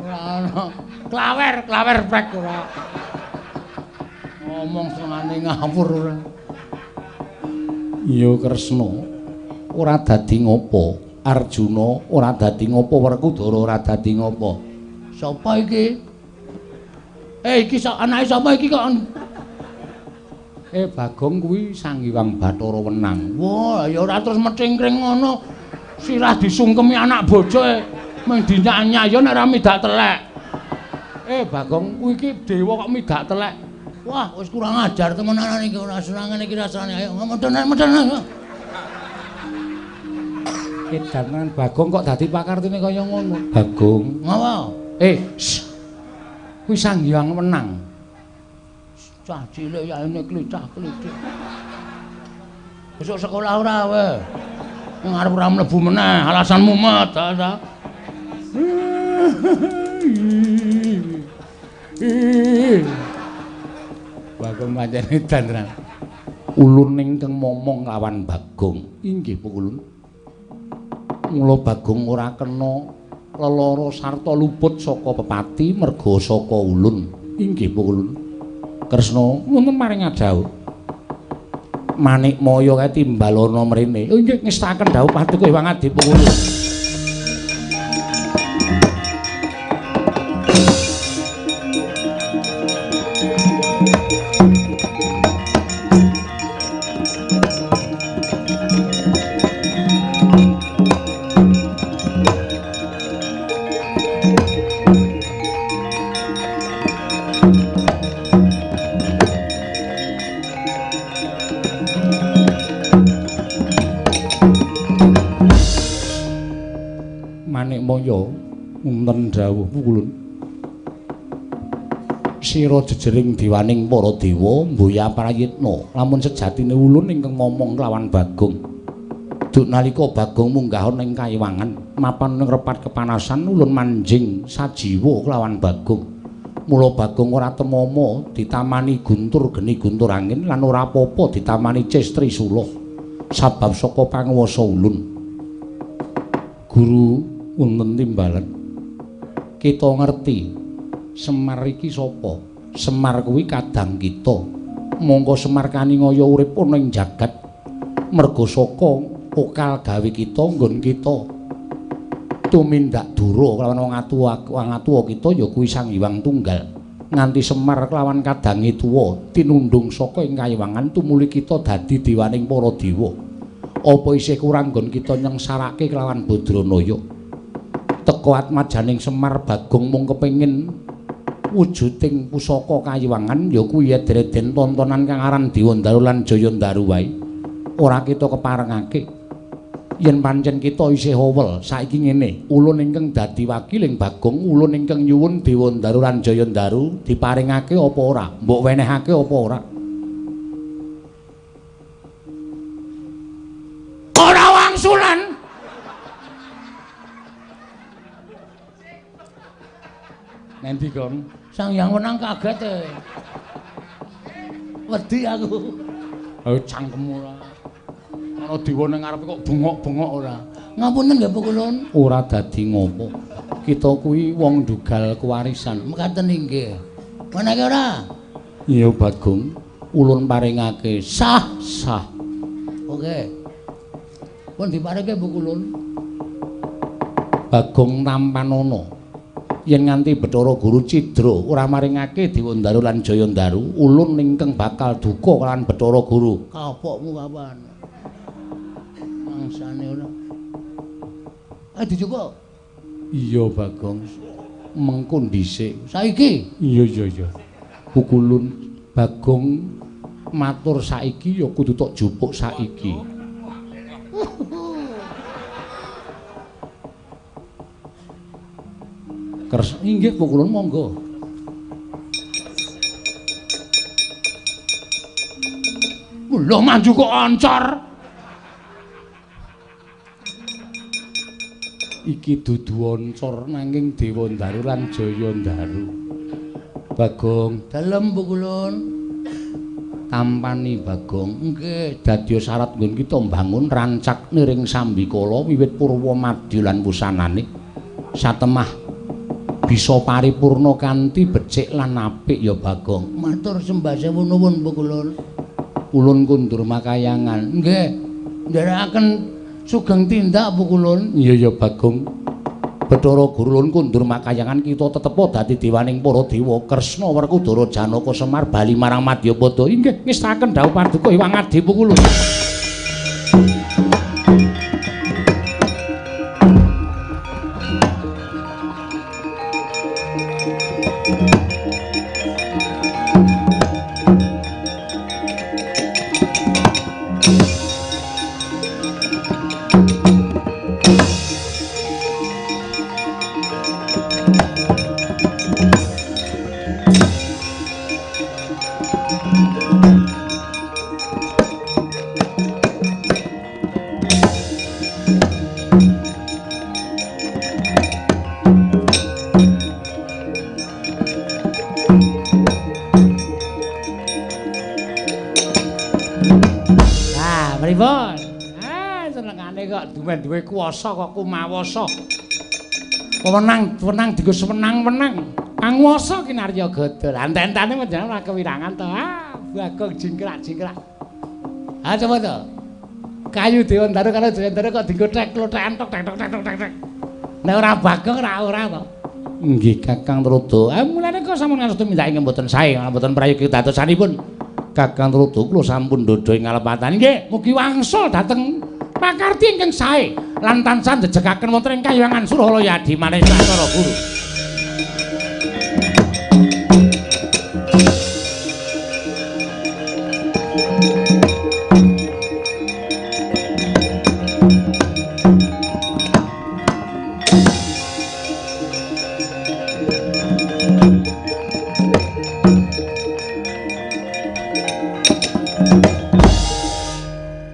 Ora ana. Klawer, klawer prek ora. Ngomong senengane ngawur ora. Ya Kresna ora dadi ngopo, Arjuna ora dadi ngopo, Werkudara ora dadi ngopo. Sapa iki? Iki anake sapa iki kok? Bagong kuwi Sang Hyang Bathara Wenang. Wah, ya ora terus mecingkring ngono. Sirah disungkemi anak bojo mung dinyak-nyak ya nek ora midak telek. Bagong kuwi iki dewa kok midak telek. Wah, wis kurang ajar temenanan iki ora senengane iki rasane. Ayo medhen-medhen. Edan Bagong kok dadi pakartine kaya ngono. Bagong. Ngapa? Kuwi Sang Hyang Wenang. Cah cilik ya ini klicah-klicik. Besok sekolah ora kowe. Ngarep ora mlebu meneh, alasan mumet ta. Bagong pancen edan tenan. Ulun ingkang momong lawan Bagong. Inggih Pukulun. Mula Bagong ora kena lelara sarta luput saka pepati merga saka ulun. Inggih Pukulun. Kresna wonten maring adhawuh. Manikmaya kae timbalana mrene. Oh inggih ngestakaken dhawuh paduka Hyang Adi Pukulun. Wonten dawuh Pukulun. Sira jejering diwaning para dewa mboya prayitna lamun sejatine ulun ingkang momong lawan Bagong. Duk nalika Bagong munggah ana ing kayiwangan, mapan ing repat kepanasan ulun manjing sajiwa kelawan Bagong. Mula Bagong ora temama ditamani guntur geni guntur angin lan ora apa-apa ditamani ces trisula. Sabab saka panguwasa ulun. Guru wonten timbalan. Kita ngerti Semar iki sapa? Semar kuwi kadang kita. Mongko Semar kaningaya urip ana ing jagat merga saka pokal gawe kita nggon kita tumindak dura kelawan wong atuwa kita ya kuwi Sang Hyang Tunggal. Nganti Semar kelawan kadange tuwa tinundhung saka ing kayiwangan tumuli kita dadi dewaning para dewa. Apa isih kurang nggon kita nyengsarake kelawan Badranaya? Teka atmajaning Semar Bagong mung kepengin wujuding pusaka kayiwangan ya kuwi eden tontonan kang aran Dewandaru lan Jayandaru wae. Ora kita keparengake. Yen pancen kita isih owel, saiki ngene, ulun ingkang dadi wakiling Bagong, ulun ingkang nyuwun Dewa Ndaru lan Jaya Ndaru diparingake apa ora? Mbok wenehake apa ora? Ora wangsulan. Nanti Gong, Sang Hyang Wenang kaget e. Wedi aku. Ayo cangkemmu ora. Ana dewa ning ngarepe kok bengok-bengok ora. Ngapunten nggih Pukulun. Ora dadi ngopo. Kita kuwi wong ndugal kewarisan. Mekaten inggih. Menake ora? Iya Bagong, ulun paringake sah sah. Oke. Pun diparingke Pukulun. Bagong tampanana. Yen nganti Bathara Guru cidra ora maringake Dewa Ndaru lan Jaya Ndaru, ulun ingkang bakal duka lan Bathara Guru. Kapokmu kapan? Mangsane ora. Ah dijupuk. Iya Bagong. Mengko dhisik. Saiki? Iya iya iya. Pukulun Bagong matur saiki ya kudu tok jupuk saiki. Kers inggih Pukulun monggo. Lho maju kok oncor. Iki dudu oncor nanging Dewa Ndaru lan Jaya Ndaru. Bagong, dalem Pukulun. Tampani Bagong, nggih dadi syarat nggon kita mbangun rancak niring sambikala wiwit purwa madya lan wusanane. Satemah bisa paripurna kanthi becik lan apik ya Bagong. Matur sembah sewu nuwun Pukulun. Ulun kundur makayangan. Nggih, nderekaken sugeng tindak Pukulun. Iya ya Bagong. Bathara Guru ulun kundur makayangan kita tetepa dadi dewaning para dewa Kresna Werkudara Janaka Semar bali marang Madyapada. Inggih ngestaken dawuh paduka Hyang Adi Pukulun. Duwe kuwasa kok kumawasa. Wenang-wenang dienggo sewenang-wenang. Panguwasa kinarya gada. Lah enten-entane panjenengan ora kewirangan to. Ah, Bagong jingkrak-jingkrak. Ah coba to. Kayu Dewa Ndaru karo Jaya Ndaru kok dienggo tek-klothekan tok tek tok tek tok tek. Nek ora Bagong ora ora to. Nggih Kakang Truda. Ah mulane kok sampun ngantos tumindak ing mboten sae, mboten prayogi dadosanipun. Kakang Truda kula sampun ndhodha ing ngalepatan. Nggih, mugi wangsul dhateng pakarti ingkang sae lan tansah njejegaken wonten ing kahyangan Suralaya Adimanis Bathara Guru.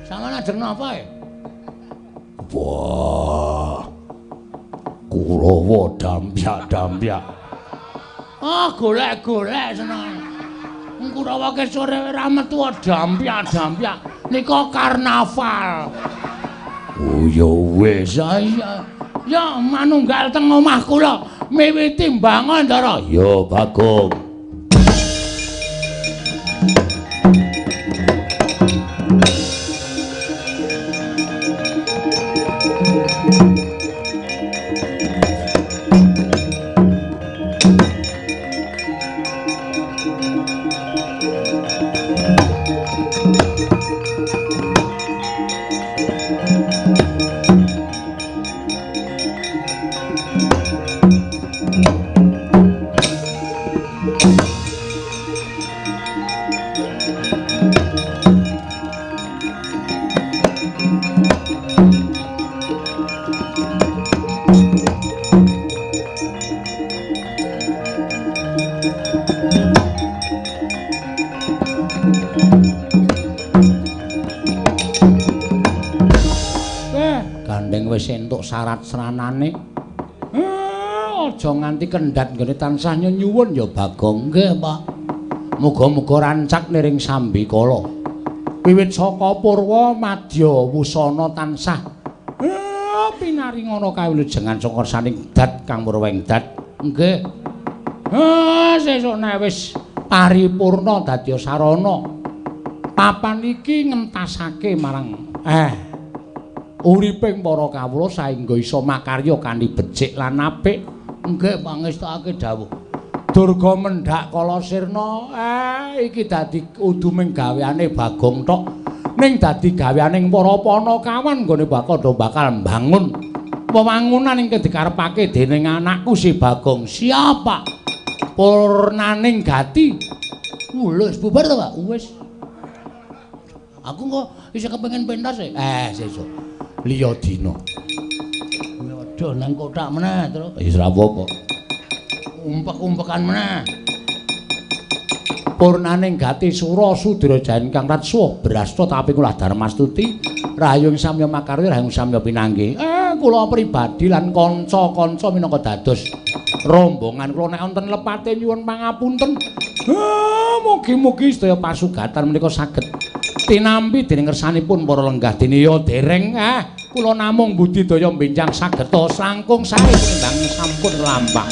Sampeyan ajeng napa e? Wah. Kurawa dampyak-dampyak. Ah, golek-golek seneng. Kurawa ke sore ora metu dampyak-dampyak. Nika karnaval. Oh ya wis, ya. Ya manunggal teng omah kula miwiti mbangun, Ndara. Ya, Bagong. sarat sranane. Aja nganti kendhat nggone tansah nyuwun ya Bagong. Nggih, Pak. Muga-muga rancak niring sambikala. Wiwit saka purwa madya wusana tansah pinaringana kawilujengan saka saning dat kang murweng dat. Nggih. Sesuk nek wis paripurna dadi sarana papan iki ngentasake marang uriping para kawula saengga iso makarya kanthi becik lan apik. Nggih, pangestakake dawuh. Durga mendhak kala sirna, iki dadi uduming gaweane Bagong tok, ning dadi gaweaning para panakawan nggone bakal mbangun wewangunan ingkang dikarepake dening anakku si Bagong. Siapa? Purnaning gati. Wis bubar to, Pak? Wis. Aku kok isih kepengin pentas e. Sesuk. Liya dina. Waduh nang kothak meneh, Tru. Wis ora apa-apa. Umpek-umpekan meneh. Purnaning gati sura sudra jayan kang ratsuwa brasta tapi kula Darmastuti rahayung samya makarya rahayung samya pinanggih. Kula pribadi lan kanca-kanca minangka dados rombongan kula nek wonten lepate nyuwun pangapunten. Mugi-mugi sedaya pasugatan menika saged tinampi dening kersanipun para lenggah dene ya dereng. Kula namung budidaya benjang sageta langkung sae tinimbang sampun lampah.